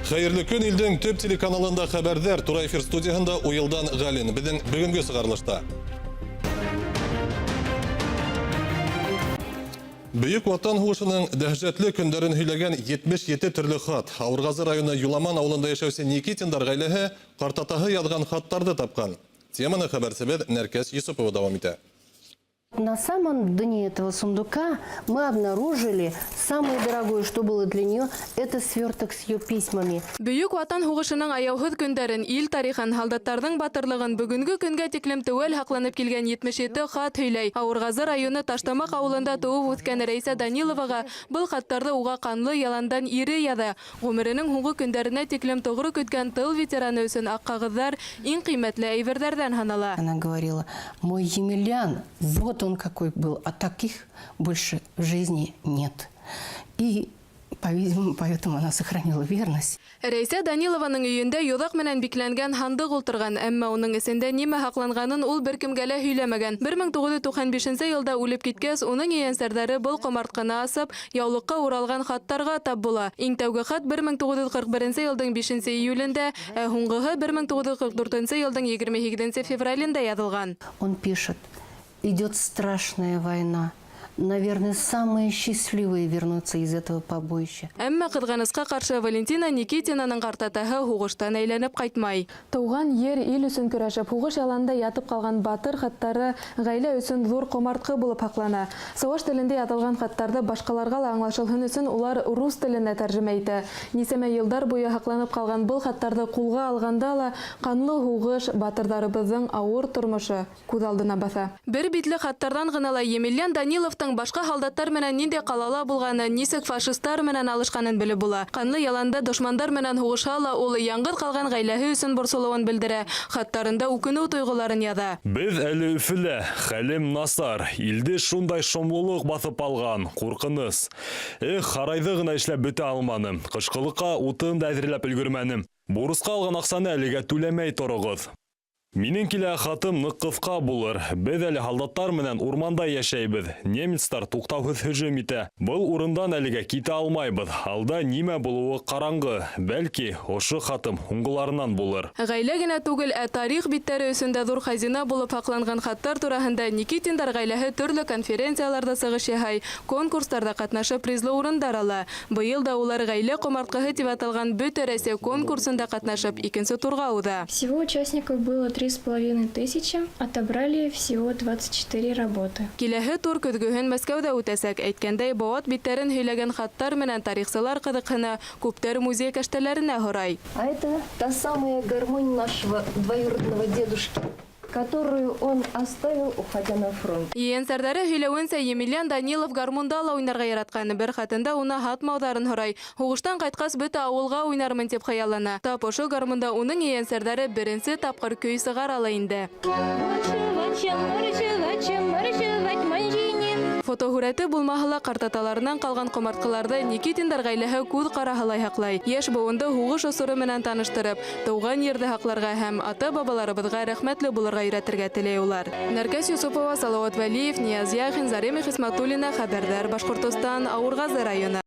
Хәйерле көн, илдең төп телеканалында хәбәрҙәр, тура эфир студияһында Уйылдан Ғәлин. Беҙҙең бөгөнгө сығарылышта. Бөйөк Ватан һуғышының дәһшәтле көндәрен һөйләгән 77 төрлө хат. Ауырғазы районы Юламан ауылында йәшәүсе Никитиндар ғаиләһе ҡартатаһы яҙған хаттарҙы тапҡан. Теманы хәбәрсебеҙ Нәркәс Йосопова дауам итә. На самом дне этого сундука мы обнаружили самое дорогое, что было для нее, это сверток с ее письмами. Бөйөк Ватан һуғышының аяуһыҙ көндәрен, ил тарихын, һалдаттарҙың батырлығын бөгөнгө көнгә тиклем теүәл һаҡланып килгән 77 хат һөйләй. Ауырғазы районы Таштамаҡ ауылында тыуып үҫкән Рәйсә Даниловаға был хаттарҙы уға ҡанлы яландан ире яҙа. Ғүмеренең һуңғы көндәренә тиклем тоғро көткән тыл ветераны өсөн аҡ ҡағыҙҙар иң ҡиммәтле әйберҙәрҙән һанала. Она говорила: мой Емельян, вот он какой был, а таких больше в жизни нет. И, по-видимому, поэтому она сохранила верность. Рәйсә Данилованың өйөндә йоҙаҡ менән бикләнгән һандыҡ ултырған, әммә уның эсендә нимә һаҡланғанын ул бер кемгә лә һөйләмәгән. 1995 йылда үлеп киткәс, уның ейәнсәрҙәре был ҡомартҡыны асып, яулыҡҡа уралған хаттарға тап була. Иң тәүге хат 1941 йылдың 5 июлендә, ә һуңғыһы 1944 йылдың 28 февралендә яҙылған. Он пишет: идет страшная война. Наверное, самые счастливые вернутся из этого побоища. Әммә ҡыҙғанысҡа ҡаршы Валентина Никитинаның ҡартатаһы һуғыштан әйләнеп ҡайтмай. Тыуған ер, ил өсөн көрәшеп, һуғыш яланында ятып ҡалған батыр хаттары ғаилә өсөн ҙур ҡомартҡы булып һаҡлана. Сыуаш телендә яҙылған хаттарҙы башҡаларға ла аңлашылһын өсөн улар рус теленә тәржемә итә. Нисәмә йылдар буйы һаҡланып ҡалған был хаттарҙы ҡулға алғанда ла ҡанлы һуғыш, батырҙарыбыҙҙың ауыр тормошо күҙ алдына баҫа. Бер битле хаттарҙан ғына ла Емельян Даниловтың башҡа һалдаттар менән ниндәй ҡалала булғаны, нисек фашисттар менән алышҡанын белеп була. Ҡанлы яланда дошмандар менән һуғышһа ла, ул яңғыҙ ҡалған ғаиләһе өсөн борсолоуын белдерә. Хаттарында үкенеү тойғоларын яҙа. Беҙ әле Өфөлә, хәлем насар, илде шундай шомлолоҡ баҫып алған, ҡурҡыныс. Эх, һарайҙы ғына эшләп бөтә алманым, ҡышҡылыҡҡа утын да әҙерләп өлгөрмәнем. Бурысҡа алған аҡсаны әлегә түләмәй тороғоҙ. Минең килә хатым ныҡ ҡыҫҡа булыр. Беҙ әле һалдаттар менән урманда йәшәйбеҙ. Немецтар туҡтауһыҙ һөжүм итә. Был урындан әлегә китә алмайбыҙ. Алда нимә булыуы ҡараңғы. Бәлки, ошо хатым һуңғыларынан булыр. Ғаилә генә түгел, ә тарих биттәре өсөн дә ҙур хазина булып һаҡланған хаттар тураһында Никитиндар ғаиләһе төрлө конференцияларҙа сығыш яһай, конкурстарҙа ҡатнашып призлы урындар ала. Быйыл да улар ғаилә ҡомартҡыһы тип аталған Бөтә Рәсәй конкурсында ҡатнашып, икенсе турға уҙа. Всего участников было 3500, отобрали всего 24 работы. Киләһе тур көҙгөһөн Мәскәүҙә үтәсәк. Әйткәндәй, быуат биттәрен һөйләгән хаттар менән тарихсылар ҡыҙыҡһына, күптәр музей кәштәләренә һорай. А это та самая гармонь нашего двоюродного дедушки, которую он оставил, уходя на фронт. Ейәнсәрҙәре һөйләүенсә, Емельян Данилов гармунда ла уйнарға яратҡан. Бер хатында уны һатмауҙарын һорай. Һуғыштан ҡайтҡас бөтә ауылға уйнармын тип хыяллана. Тап ошо гармунда уның ейәнсәрҙәре беренсе тапҡыр көй сығара ла инде. Фотоһүрәте булмаһа ла ҡартаталарынан ҡалған ҡомартҡыларҙы Никитиндар ғаиләһе күҙ ҡараһылай һаҡлай. Йәш быуынды һуғыш осоро менән таныштырып, тыуған ерҙе һаҡларға һәм ата-бабаларыбыҙға рәхмәтле булырға өйрәтергә теләй улар. Нәркәс Юсупова, Салауат Вәлиев, Нияз Яхин, Зарема Хисматуллина, Хәбәрҙәр, Башҡортостан, Ауырғазы районы.